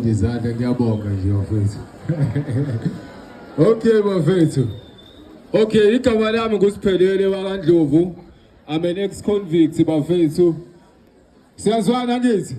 Izandla ngiyabonga nje bafethu. Okay bafethu. Okay, igama lami nguSiphelele wakaNdlovu. I'm an ex-convict bafethu. Siyazwana ngithi?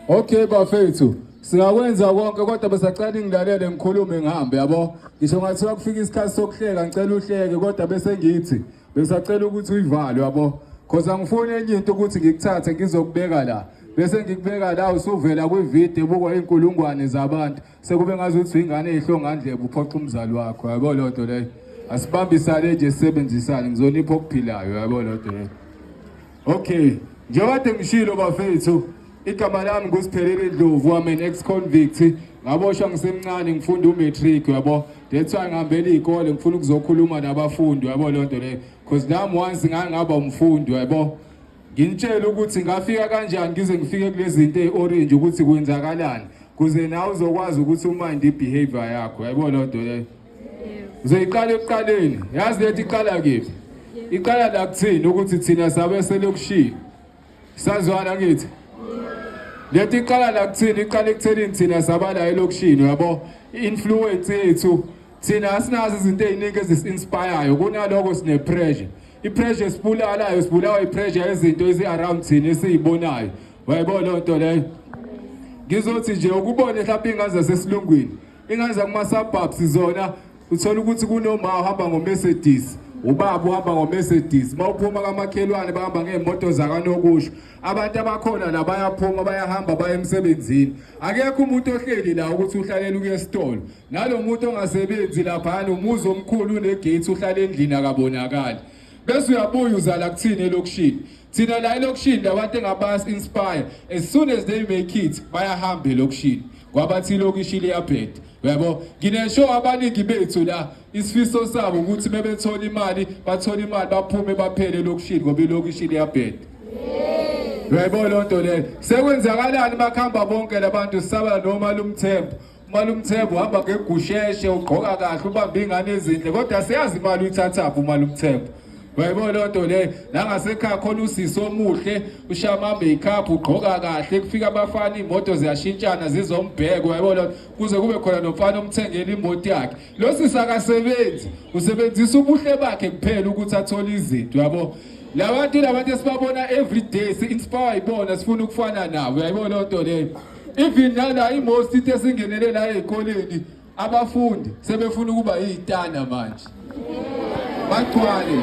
Okay bafethu. Singakwenza konke kodwa besacela ingilalele ngikhulume ngihambe yabo. Ngisho ngathiwa kufika isikhathi sokuhleka ngicela uhleke kodwa bese ngithi besacela ukuthi uyivale yabo. Cause angifuni enye into ukuthi ngikuthathe ngizokubeka la. Bese ngikubeka la usuvela kwivideo ebukwa inkulungwane zabantu. Sekube ngazuthi ingane eyihlongandlebe uphoxa umzali wakho yabo loo nto leyo. Asibambisane nje sisebenzisane ngizonipha okuphilayo yabo loo nto leyo. Okay, njengoba kade ngishilo bafethu, igama lami nguSiphelele Ndlovu, I'm an ex-convict. Ngaboshwa ngisemncane ngifunda umatric yabo. That's why ngihambela iy'kole ngifuna ukuzokhuluma nabafundi yabo loo nto leyo. Cause nami once ngangaba umfundi yabo. Nginitshele ukuthi ngafika kanjani ngize ngifike kulezi zinto eyi-orange ukuthi kwenzakalani. Kuze nawe uzokwazi ukuthi umind i-behavior yakho yabo loo nto leyo. Uzoyiqala ekuqaleni. Yazi lethi iqala kephi? Iqala la kuthini ukuthi thina sabe selokishini. Sazwana ngithi. Lethi iqala la kuthini iqala ekuthenini thina saba la elokishini uyabo. Influence yethu thina asinazo izinto eziningi ezisi-inspireyo kunaloko sine pressure. I-pressure esibulalayo sibulawa i-pressure yezinto ezi-around thina esiyibonayo. Uyayibona leyo nto leyo? Ngizothi nje ukubone mhlawumbe ingane zasesilungwini Ingane zakuma-suburbs zona uthola ukuthi kunoma uhamba ngo-Mercedes, ubaba uhamba ngo-Mercedes, uma uphuma kamakhelwane bahamba ngey'moto zakanokusho. Abantu abakhona la bayaphuma bayahamba baye emsebenzini. Akekho umuntu ohleli la ukuthi uhlalela ukuya esitolo. Nalo muntu ongasebenzi laphayana umuzi omkhulu unegate uhlala endlini akabonakali. Bese uyabuya uzala kuthini elokishini. Thina la elokishini labantu engabasi inspire as soon as they make it bayahamba elokishini. Kwabathi ilokishi liyabheda. Uyabo? Nginesho abaningi bethu la isifiso sabo ukuthi mebethola imali bathola imali baphume baphele elokishini ngoba ilokishi liyabheda. Uyayibona loo nto leyo. Sekwenzakalani bakhamba bonke labantu sisaba noma lumthembu. Umalumthembu uhamba ngegusheshe ugqoka kahle ubamba ingane ezinhle kodwa siyazi imali uyithathaphi umalumthembu. Uyayibona loo nto leyo nangasekhaya khona usisi omuhle ushaya ama-makeup ugqoka kahle kufika abafana iy'moto ziyashintshana zizombheka uyayibona kuze kube khona nomfana omthengela imoto yakhe lo sisi akasebenzi usebenzisa ubuhle bakhe kuphela ukuthi athole izinto uyabo labantu labantu esibabona every day si-inspire ibona sifuna ukufana nabo uyayibona loo nto leyo even nala i-most into esingenele la ey'koleni abafundi sebefuna ukuba iy'tana manje bagcwale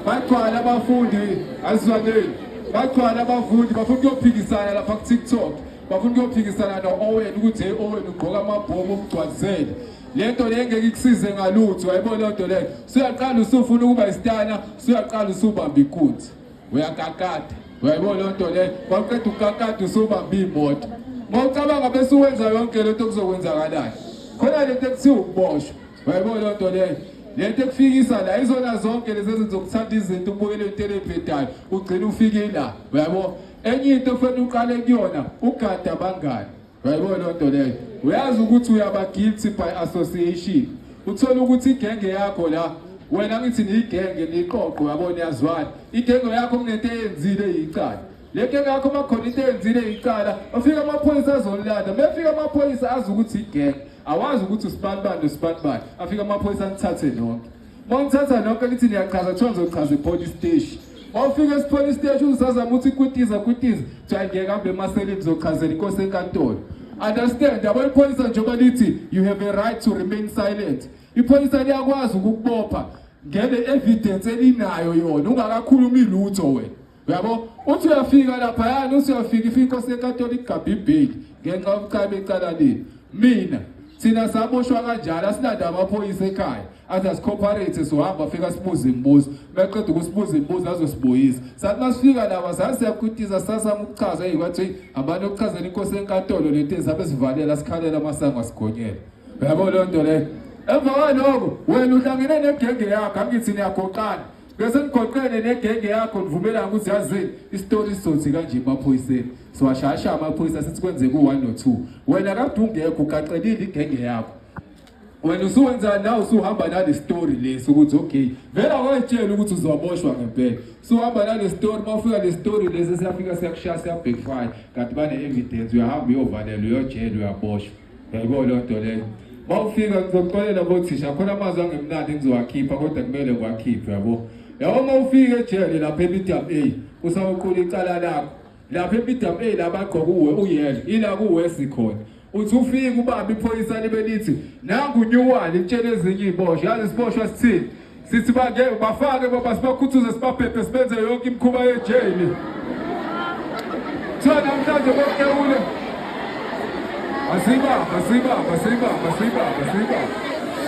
bagcwale abafundi azizwaneni bagcwale abafundi bafuna ukuyophikisana lapha ku-tiktok bafuna ukuyophikisana no-owen ukuthi hey owen ugqoka amabhomu umgcwalisele le nto le ngeke ikusize ngalutho wayibona leyo nto leyo suyaqala usufuna ukuba isitana suyaqala usubamba inkunzi uyakakada uyayibona leyo nto leyo waqeda ukukakada usubamba iy'moto uma ucabanga bese uwenza yonke le nto kuzokwenzakalani khona le nto ekuthiwa ukuboshwa uyayibona leyo nto leyo le nto ekufikisa la izona zonke lezi ezenza ukuthanda izinto ubukele into elebhedayo ugcina ufike la uyabo enye into ofanele uqale kuyona ugada abangani Uyayibona leyo nto leyo. Uyazi ukuthi uyaba guilty by association. Uthola ukuthi igenge yakho la wena ngithi niyigenge niqoqo uyabona yazwana. Igenge yakho kunento eyenzile icala. Le genge yakho makhona into eyenzile icala, afika amaphoyisa azolanda. Mefika amaphoyisa azi ukuthi igenge. Awazi ukuthi usibanibani nosibanibani. Afika amaphoyisa anithathe nonke. Mawuthatha nonke lithi niyachaza kuthiwa nizochaza e-police station. Mawufika esi-police station usazama ukuthi kwitiza kwitiza kuthiwa ngeke hambe emaseleni uzochazela inkosi enkantolo. Understand yabo ipholisa njengoba lithi you have a right to remain silent. Ipholisa liyakwazi ukukubopha ngele evidence elinayo yona ungakakhulumi lutho wena. Uyabo? Uthi uyafika laphayana uthi uyafika ifika inkosi yenkantolo igabha ibheli ngenxa yobucaba icala lenu. Mina thina saboshwa kanjalo asinanda amaphoyisa ekhaya athi asikhoparate sohamba fika sibuze imibuzo meqeda ukusibuza imibuzo azosibuyisa sathi masifika laba sathi siyakutiza sasama ukuchaza hey kwathi hambani ukuchazela inkosi enkantolo lento ezabe sivalela sikhalela amasango asigonyela uyabo leyo nto leyo emva kwaloko wena uhlangene negenge yakho angithi niyagoqana bese nigoqene negenge yakho nivumelana ukuthi yazini isitori sizothi kanje emaphoyiseni siwashayashaya amaphoyisa sithi kwenzeke u-1 no-2 wena kade ungekho ugaxelile igenge yakho. Wena usuwenzani nawe usuhamba nale story lesi ukuthi okay vele awayitshela ukuthi uzoboshwa ngempela. Usuhamba nale story mawufika le story lesi siyafika siyakushaya siya backfire kanti bane evidence uyahamba uyovalelwa uyojela uyaboshwa. Yayibona leyo nto leyo. Mawufika ngizoxolela bothisha khona amazwi angemnandi engizowakhipha kodwa kumele ngiwakhiphe yabo. Yabo mawufika ejele lapha eMedium A usawuqula icala lakho. Lapha eMedium A la bagqoka uwe uyelo ila kuwesi khona. Uthi ufike ubaba iphoyisa libe lithi nangu nyuwani litshele ezinye iziboshwa yazi isiboshwa sithini sithi bangeke bafake baba sibakhuthuze sibaphephe sibenze yonke imikhuba yejele kuthiwa namhlanje bokuqewule asibamba asibamba asibamba asibamba asibamba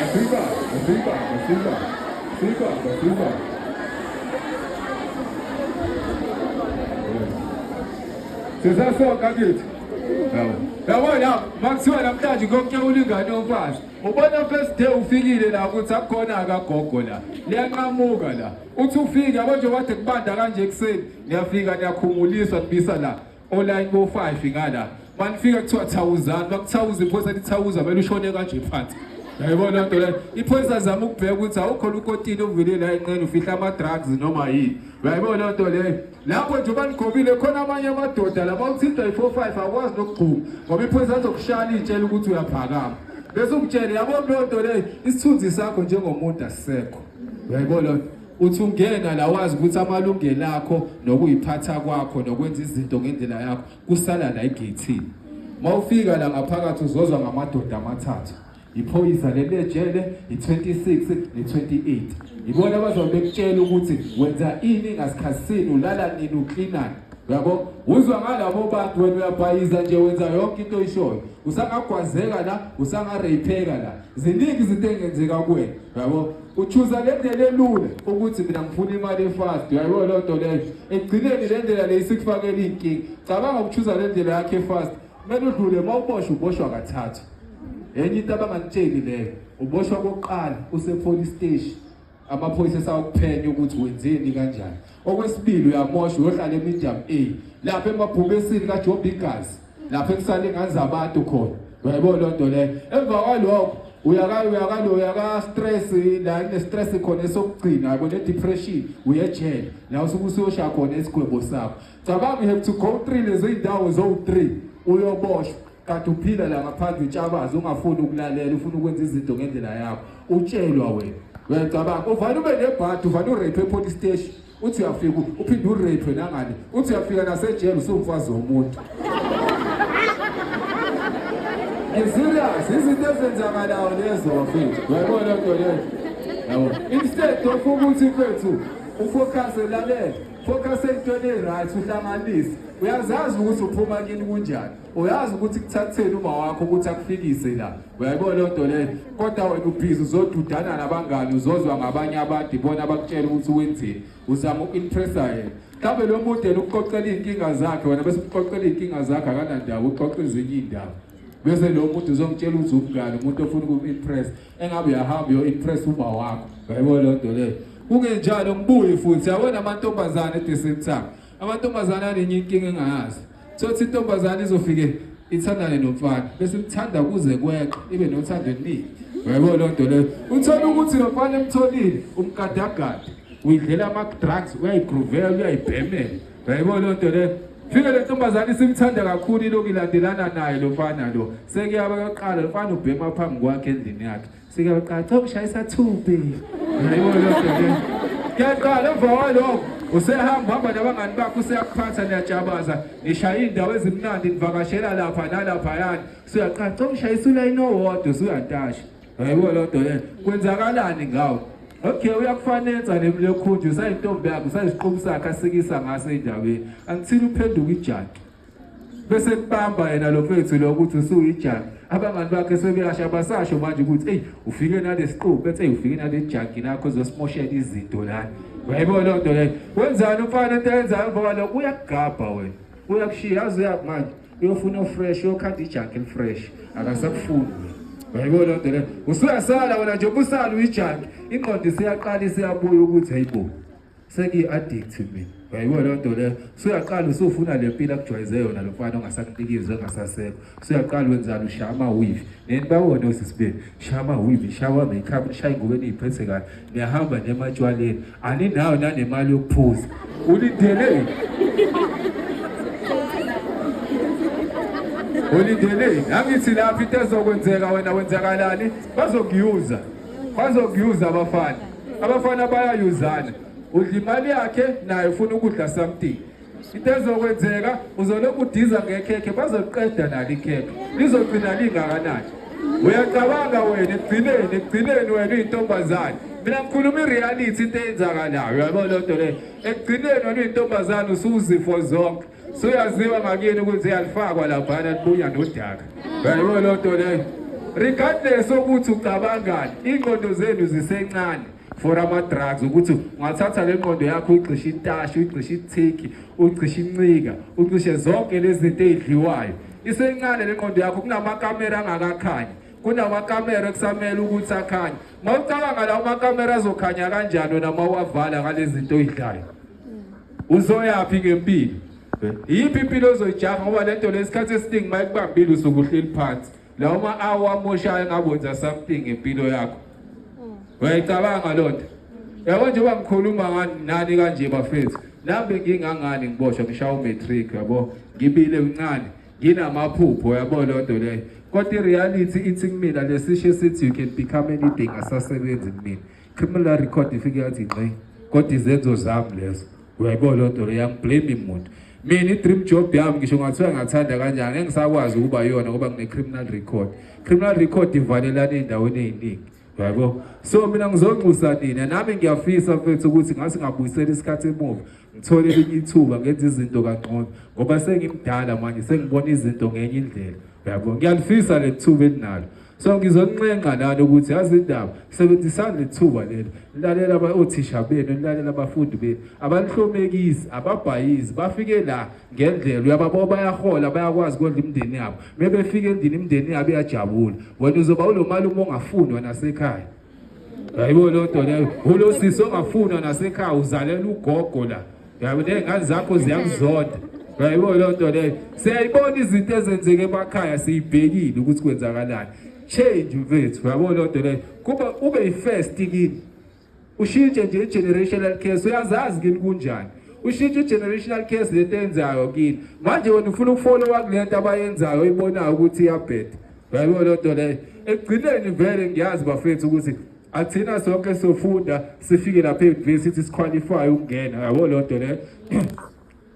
asibamba asibamba asibamba asibamba asibamba sisasonke akithi Yabo la makuthiwa namhlanje kuyokutyewula ingane yomfazi. Ubona first day ufikile la ukuthi akukhona akagogo la. Liyanqamuka la. Uthi ufike yabo nje kade kubanda kanje ekuseni niyafika niyakhumuliswa nibisa la. Online ko 5 ngala. Manifika kuthiwa thawuzani bakuthawuza iphoyisa lithawuza vele ushone kanje phansi. Yayibona nto leyo. Iphoyisa zama ukubheka ukuthi awukho lukotini ovele la enqeni ufihla ama drugs noma yini. Uyayibona nto leyo. Lapho nje banigobile khona amanye amadoda laba uthintwa yi-45 awukwazi nokugquma ngoba iphoyisa lizokushaya litshela ukuthi uyaphakama. Bese ukutshele yabo leyo nto leyo isithunzi sakho njengomuntu asisekho. Uyayibona uthi ungena la wazi ukuthi amalungelo akho nokuyiphatha kwakho nokwenza izinto ngendlela yakho kusala la egeyithini. Mawufika la ngaphakathi uzozwa ngamadoda amathathu. Iphoyisa leli ejele i-26 ne-28 ibona abazobe bekutshela ukuthi wenza ini ngasikhathi ulala nini uklinani uyabo uzwa ngalabo bantu wena uyabhayiza nje wenza yonke into oyishoyo usangagwazeka la usangareyipheka la ziningi izinto engenzeka kuwena uyabo uchuza le ndlela elula ukuthi mina ngifuna imali efast uyayibona leyo nto leyo ekugcineni le ndlela le isikufakela iy'nkinga cabanga ukuchuza le ndlela yakho efast kumele udlule uma uboshwa uboshwa kathathu Enye into abanganitsheli leyo, uboshwa kokuqala use-police station amaphoyisa esawukuphenya ukuthi wenzeni kanjani. Okwesibili uyamoshwa uyohlala e-medium A lapha emabhubesini kaJob igazi lapha ekusale ingane zabantu khona. Uyayibona loo nto leyo. Emva kwalokho uyaka uyaka uyaka stress la ine stress khona esokugcina yabo ne depression uyejele la usuke usuyoshaya khona isigwebo sakho. Cabanga you have to go through lezi zindawo zowu 3 uyoboshwa Kade uphila la ngaphandle utshabaza ungafuni ukulalela ufuna ukwenza izinto ngendlela yakho utshelwa wena uyacabanga uvale ube nebhadi uvale urape epolice station uthi uyafika uphinde urape nangale uthi uyafika nasejele usumfazi womuntu Ngiserious izinto ezenzakalayo lezo bafethu uyayibona lento leyo yabo instead of ukuthi mfethu ufocus lalela focus entweni e-right uhlanganise uyazazi ukuthi uphuma kini kunjani Uyazi ukuthi kuthatheni uma wakho ukuthi akufikise la. Uyayibona leyo nto leyo. Kodwa wena ubhizi uzodudana nabangani uzozwa ngabanye abantu ibona abakutshela ukuthi wenzeni. Uzama uku-impressa yena. Mhlawumbe lo muntu yena ukuxoxela iy'nkinga zakhe wena bese ukuxoxela iy'nkinga zakhe akanandaba uxoxa ezinye iy'ndaba. Bese lo muntu uzongitshela ukuthi umngani umuntu ofuna ukum-impress engabe uyahamba uyo-impress uma wakho. Uyayibona leyo nto leyo. Kungenjalo ngibuye futhi yabona amantombazane at the same time. Amantombazane anenye inkinga engayazi. Thothi intombazane izofike ithandane nomfana bese imthanda kuze kweqe ibe nothando eliningi. Uyayibona leyo nto leyo. Uthola ukuthi lo mfana emtholile umgadagada uyidlela ama-drugs uyayigruvela uyayibhemela. Uyayibona leyo nto leyo. Fike le ntombazane isimthanda kakhulu ilokhu ilandelana naye lo mfana lo. Sekuyaba kaqala lo mfana ubhema phambi kwakhe endlini yakhe. Sikaqa ngishayisa thumbi. Yayibona leyo nto le. Kuyaqala emva kwalokho usehamba hamba nabangani bakho useyakuphatha niyajabaza nishaya iy'ndawo ezimnandi nivakashela lapha nalaphayana usuyaqala cha ngishayisa ulayini owodwa usuyantasha yayibona leyo nto leyo kwenzakalani ngawo okay uyakufanenza lekhunju usayintombi yakhe usayisiqubu sakhe asikisa ngaso endaweni angithini uphenduka ijanki bese kubamba yena lo mfethu lo ukuthi usuyijaki abangani bakhe sebeyasha abasasho manje ukuthi eyi ufike nalesiqubu bethi eyi ufike nale jaki lakho uzosimoshela izinto lana uyayibona leyo nto leyo wenzani umfana into ayenzayo emva kwalokho uyakugabha wena uyakushiya aze uyaphi manje uyofuna ofresh uyokhanda ijaki elifresh akasakufuni uyayibona leyo nto leyo usuyasala wena nje ubusala uyijaki ingqondo isiyaqala isiyabuya ukuthi hayibo. Sengiyi-addict mina. Uyayibona leyo nto leyo? Usuyaqala usufuna le mpilo akujwayeze yona lo mfana ongasakunikizwe ongasasekho. Usuyaqala wenzani ushaya ama-weave. Neni bawone osisi benu. Shaya ama-weave, shaya ama-makeup, nishaya ingubo eniyiphethe kahle. Niyahamba niye ematshwaleni. Aninayo nanemali yokuphuza. Ulindeleni? Ulindeleni? Angithi lapho into ezokwenzeka wena wenzakalani? Bazokuyuza. Bazokuyuza abafana. Abafana bayayuzana. Udla imali yakhe naye ufuna ukudla something. Into ezokwenzeka uzolokhu udiza ngekhekhe bazoqeda nalo ikhekhe. Lizogcina lingakanani? Uyacabanga wena ekugcineni ekugcineni wena uyintombazane. Mina ngikhuluma i-reality into eyenzakalayo uyabona loo nto leyo. Ekugcineni wena uyintombazane usuzifo zonke. Suyaziwa ngakini ukuthi yalifakwa laphana libuya nodaka. Uyayibona loo nto leyo. Regardless ukuthi ucabangani, ingqondo zenu zisencane for ama-drugs ukuthi ungathatha le ngqondo yakho uyigxishe intashi, uyigxishe ithiki, uyigxishe incika, ucishe zonke lezi zinto ey'dliwayo. Isencane le ngqondo yakho kunamakamera angakakhanyi. Kunamakamera ekusamele ukuthi akhanye. Mawucabanga lawo makamera azokhanya kanjani wena mawuwavala ngalezi zinto oyidlayo? Uzoyaphi ngempilo? Yiphi impilo ozoyijaha ngoba lento lesikhathi esiningi mayikubambile usuke uhleli phansi. Lawo ma-hour amoshayo ngabe wenza something ngempilo yakho. Uyayicabanga loo nto? Yabo njengoba ngikhuluma nani kanje bafethu, nami bengingangani ngiboshwa ngishaya umatric yabo, ngibile uncane, nginamaphupho yabo loo nto leyo. Kodwa i-reality ithi kumina lesisho esithi you can become anything asasebenzi kumina. Criminal record ifike yathi ngxi, kodwa izenzo zami lezo. Uyayibona loo nto leyo, angiblame muntu. Mina i-dream job yami ngisho ngathiwa ngathanda kanjani ngeke ngisakwazi ukuba yona ngoba ngine-criminal record. Criminal record ivalelana ey'ndaweni ey'ningi. Yabo. So mina ngizonxusa nina nami ngiyafisa mfethu ukuthi ngase ngabuyisela isikhathi emuva ngithole elinye ithuba ngenze izinto kangcono ngoba sengimdala manje sengibona izinto ngenye indlela. Yabo. Ngiyalifisa le thuba elinalo. So ngizoncenga nani ukuthi yazi indaba sebenzisani lethuba leli nilalela othisha benu nilalela abafundi benu abanihlomekisi ababhayizi bafike la ngendlela uyababo bayahola bayakwazi kondla imindeni yabo mebefika endlini imindeni yabo iyajabula wena uzoba ulo malume ongafunwa nasekhaya Hayibo lo nto leyo ulo sisi ongafunwa nasekhaya uzalela ugogo la yabo ney'ngane zakho ziyakuzonda hayibo lo nto leyo siyayibona izinto ezenzeke emakhaya siyibhekile ukuthi kwenzakalani change mfethu yabo lo nto leyo kuba ube yi-first kini ushintshe nje i-generational case uyazazi kini kunjani ushintshe i-generational case lento eyenzayo kini manje wena ufuna ukufollowa kule nto abayenzayo oyibonayo ukuthi iyabheda yabo lo nto leyo ekugcineni vele ngiyazi bafethu ukuthi athina sonke sofunda sifike lapha e-university siqualify ukungena yabo lo nto leyo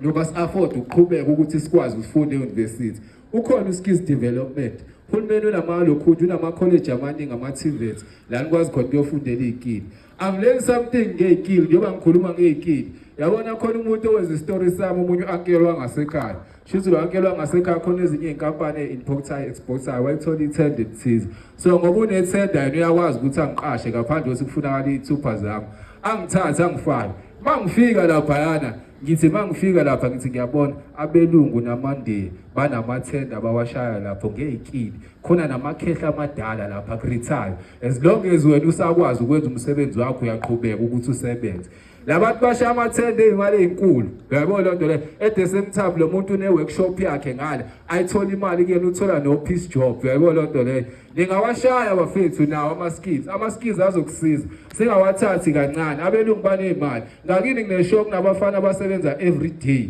ngoba si-afford ukuqhubeka ukuthi sikwazi ukufunda e-university ukhona u-skills development uhulumeni unamalokhunja unama-college amaningi ama-TVET la nikwazi khona ukuyofundela iy'kili I'm learning something ngey'kili njengoba ngikhuluma ngey'kili yabona khona umuntu owenza isitori sami omunye u-ankelo wangasekhaya shuthi lo ankelo wangasekhaya khona ezinye iy'nkampani e-importayo exportayo wayithola ithenda ethize so ngoba unethenda yena uyakwazi ukuthi angiqashe ngaphandle kokuthi kufunakala iy'thupha zami angithathe angifake uma ngifika laphayana ngithi uma ngifika lapha ngithi ngiyabona abelungu namandiya banamathenda abawashaya lapho ngey'kili khona namakhehla amadala lapha kuretire as long as wena usakwazi ukwenza umsebenzi wakho uyaqhubeka ukuthi usebenze labantu bashaya amathende ey'mali ey'nkulu uyayibona loo nto leyo at the same time lo muntu une-workshop yakhe ngale ayithola imali kuyena uthola no-piece job uyayibona loo nto leyo ningawashaya bafethu nawo ama-skills ama-skills azokusiza singawathathi kancane abelungu baney'mali ngakini ngineshow kunabafana abasebenza every day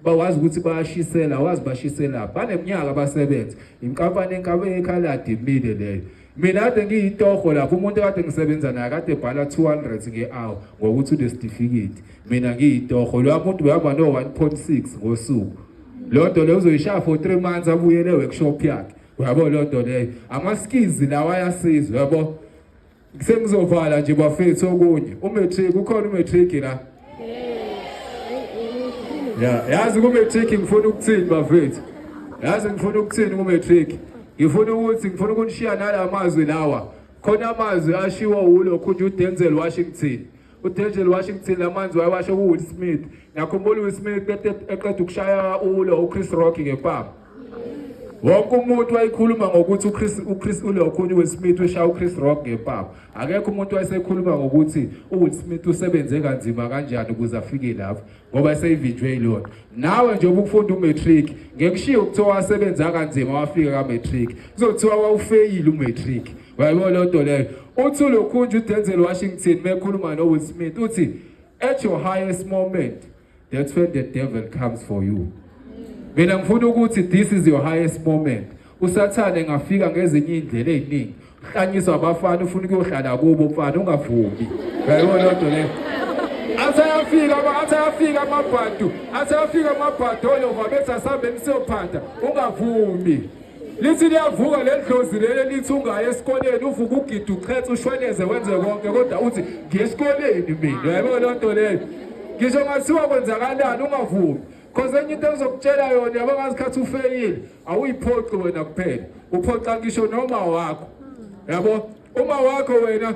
bawazi ukuthi bayashisela wazi bashiselaphi baneminyaka basebenza inkampani enkabe ekhaladi imile leyo mina kade ngiyitoho lapho umuntu kade ngisebenza naye kade ebhala 200 nge-hour ngokuthi unesitifiketi mina ngiyitoho loya muntu behamba no-1.6 ngosuku leyo nto leyo uzoyishaya for 3 months abuyele e-workshop yakhe uyabo leyo nto leyo ama-skills lawa ayasiza uyabo Sengizovala nje bafethu okunye. Umatric ukhona umatric la? Ya, yazi kumatric ngifuna ukuthini bafethu? Yazi ngifuna ukuthini kumatric? Ngifuna ukuthi ngifuna ukunishiya nalamazwi lawa. Khona amazwi ashiwo ulokhu nje uDenzel Washington. uDenzel Washington lamanzi wayewasho kuWill Smith. Ngiyakhumbula uWill Smith eqeda ukushaya ulo uChris Rock ngepapa. Wonke umuntu wayekhuluma ngokuthi uChris ulokhunye uWill Smith ushaya uChris Rock ngempama. Akekho umuntu wayesekhuluma ngokuthi uWill Smith usebenze kanzima kanjani ukuze afike lapho ngoba eseyivinjwe yilona. Nawe nje ubufunda umatric ngekushiya ukuthiwa wasebenza kanzima wafika ka-matric, kuzothiwa wawufeyile umatric. Wayibona leyo nto leyo. Uthi ulokhunje uDenzel Washington mekhuluma noWill Smith uthi at your highest moment, that's when the devil comes for you. Mina ngifuna ukuthi this is your highest moment. Usathane engafika ngezinye indlela eziningi. Uhlanyiswa abafana, ufuna ukuyohlala kubo mfana, ungavumi. Uyayibona leyo nto leyo. Athi ayafika, athi ayafika amabhadu, athi ayafika amabhadu olova bethi asihambeni siyophanda, ungavumi. Lithi liyavuka leli dlozi leli lithi ungayi esikoleni, uvuka ugide, uchethe, ushweleze, wenze konke, kodwa uthi ngiye esikoleni mina. Uyayibona leyo nto leyo. Ngisho ngathiwa kwenzakalani ungavumi. Cause enye into engizokutshela yona, yabo, ngasikhathi ufeyile awuyiphoqi wena kuphela, uphoqa ngisho noma wakho. Yabo, uma wakho wena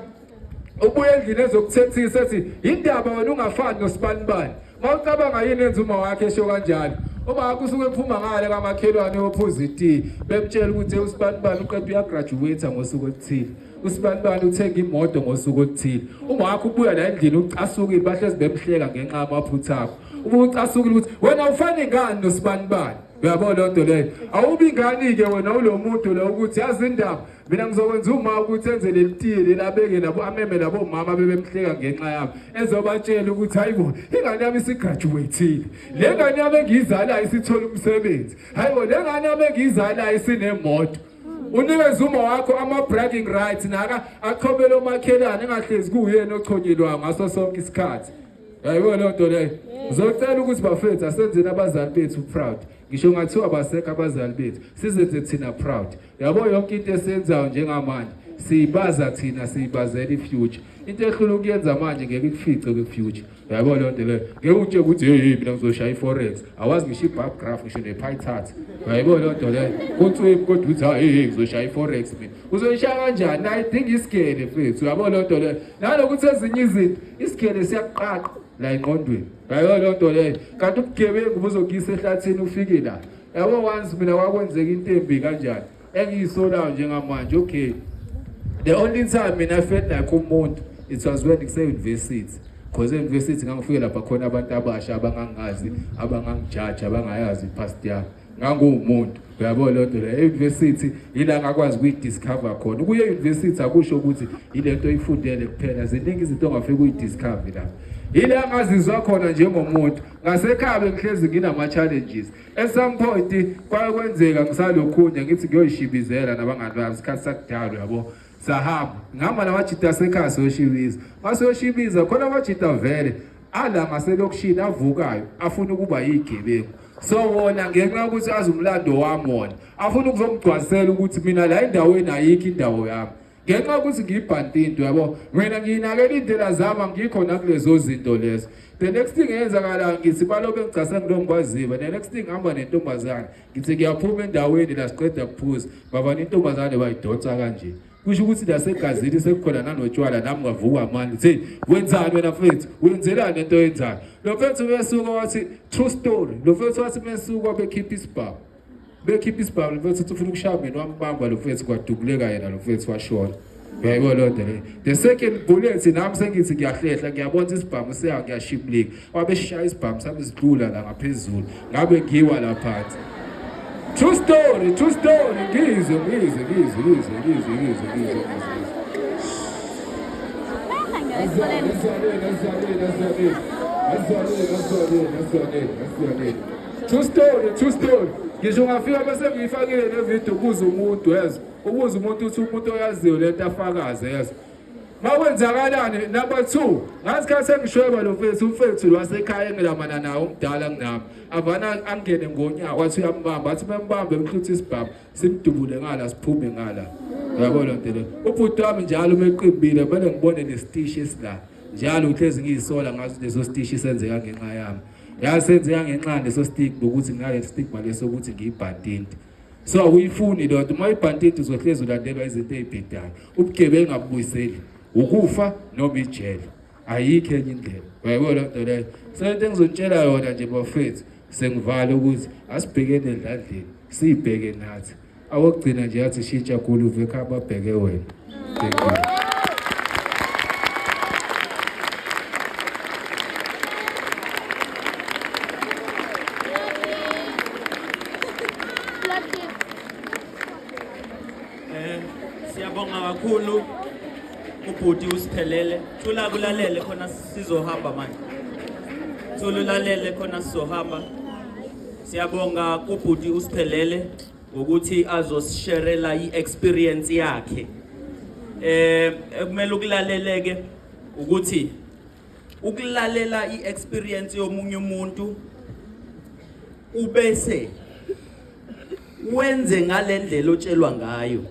ubuye endlini ezokuthethisa ethi indaba wena ungafani nosibanibani. Mawucabanga yini enza uma wakhe esho kanjalo? Uma wakho usuke ephuma ngale kamakhelwane yophuza itiye, bemtshela ukuthi usibanibani uqeda uyagraduate ngosuku oluthile, usibanibani uthenga imoto ngosuku oluthile. Uma wakho ubuya la endlini ucasukile, bahlezi bemhleka ngenxa yamaphutha akho. Ubuya ucasukile ukuthi wena ufani ngani nosibanibani. Uyabona leyo nto leyo? Awubi ngani-ke wena ulo muntu lo ukuthi yazi indaba, mina ngizokwenza uma ukuthi enze leli tiye leli, abeke labo, ameme labo mama bebemhleka ngenxa yami, ezobatshela ukuthi hayibo, ingane yami isigraduate-ile, le ngane yami engiyizalayo isithola umsebenzi, hayibo, le ngane yami engiyizalayo isinemoto. Unikeze uma wakho ama-bragging rights, naka achomele omakhelwane, engahlezi kuwuyena ochonyelwayo ngaso sonke isikhathi. Yayibona leyo nto leyo. Ngizocela ukuthi bafethu asenzeni abazali bethu proud. Ngisho ngathiwa basekho abazali bethu, sizenze thina proud. Yabo, yonke into esiyenzayo njengamanje siyibaza thina, siyibazela i-future. Into ehlula ukuyenza manje ngeke ikufice kwi-future. Yabo leyo nto leyo. Ngeke utsheke ukuthi hey hey, mina ngizoshaya i-forex, awazi ngisho i-bar graph, ngisho ne-pie chart. Yayibona leyo nto leyo. Kunswephu kodwa uthi hey hey, ngizoshaya i-forex mina. Uzoyishaya kanjani? Nayo idinga isigele mfethu. Uyabona leyo nto leyo. Nalokuthi ezinye izinto isigele siyakuqaqa la engqondweni. Yayibona leyo nto leyo. Kanti ubugebengu buzokuyisa ehlathini ufike la. Yabo, once mina kwakwenzeka into embi kanjani engiyisolayo njengamanje. Okay, the only time mina I felt like umuntu, it was when ngise-university, because e-university ngangifike lapha khona abantu abasha abangangazi, abangangijaji, abangayazi i-past yami. Nganguwumuntu, uyabona leyo nto leyo. E-university yila ngakwazi ukuyidiscover khona. Ukuya e-university akusho ukuthi ile nto oyifundele kuphela, ziningi izinto ongafike uyidiscover lapha. Yila ngazizwa khona njengomuntu. Ngasekhaya bengihlezi nginama-challenges. At some point kwake kwenzeka ngisalokhunya ngithi ngiyoyishibizela nabangani bami, isikhathi sakudala, yabo. Sahamba, ngihamba namajita asekhaya siyoshibiza. Masiyoshibiza khona amajita vele ala ngaselokishini avukayo afuna ukuba yigebengu. So wona ngenxa yokuthi azi umlando wami, wona afuna ukuzongigcwalisela ukuthi mina la endaweni ayikho indawo yami ngenxa yokuthi ngiyibhantinto. Yabo, mina ngiyinakela iy'ndlela zami, angikho nakulezo zinto lezo. The next thing eyenzakalayo, ngithi balobe ngigcase ngilo ngikwaziwe, the next thing ngihamba nentombazane, ngithi ngiyaphuma endaweni la siqeda kuphuza, babona intombazane bayidonsa kanje. Kusho ukuthi lasegazini sekukhona nanotshwala. Nami ngavuka amandla, thi wenzani wena mfethu, wenzelani lento oyenzayo? Lo mfethu besuka wathi, true story, lo mfethu wathi mesuka bekhipha isibhamu, bekhipha isibhamu, lo mfethu uthi ufuna ukushaya mina, wambamba lo mfethu, kwadubuleka yena lo mfethu washona. Uyayibona leyo nto leyo. The second bullet, nami sengithi ngiyahlehla, ngiyabona ukuthi isibhamu siya ngiyashimulika, wabe shaya isibhamu sami sidlula la ngaphezulu, ngabe ngiwa la phansi. True story, true story. Ngizwe, ngizwe, ngizwe, ngizwe, ngizwe, ngizwe, ngizwe, ngizwe. Asizwaneni, asizwaneni, asizwaneni, asizwaneni, asizwaneni, asizwaneni, asizwaneni. True story, true story. Ngisho ngafika bese ngiyifakile le video, kuze umuntu yezwa, ukuze umuntu uthi umuntu oyaziyo lento afakaze yezwa. Makwenzakalani? Number 2, ngasikhathi sengishweba lo mfethu, umfethu lwasekhaya engilamana nawo umdala kunami. Avana angene ngonyawo, wathi uyambamba, athi membambe emhluthe isibhamu, simdubule ngala siphume ngala. Uyabona nto le. Ubhuti wami njalo uma eqimbile kumele ngibone nesitishi esila. Njalo uhlezi ngiyisola ngaso leso sitishi senzeka ngenxa yami. Yasenzeka ngenxa leso stigma ukuthi nginale stigma leso ukuthi ngiyibhantinti. So awuyifuni leyo nto. Uma uyibhantinti uzohlezi ulandelwa izinto ey'bhedayo. Ubugebengu abubuyiseli, ukufa noma ijele, ayikho enye indlela. Uyayibona leyo nto leyo. So into engizonitshela yona nje bafethu, sengivala, ukuthi asibhekene edladleni, siyibheke nathi. Awokugcina nje athi shintsha guluva ekhaya babheke wena. Thank you. Eh siyabonga kakhulu ubhuti usiphelele. Thula kulalele khona sizohamba manje. Thula ulalele khona sizohamba. Siyabonga kubhuti usiphelele ngokuthi azosisherela i-experience yakhe. Eh ekumele ukulaleleke ukuthi ukulalela i-experience yomunye umuntu ubese wenze ngalendlela otshelwa ngayo.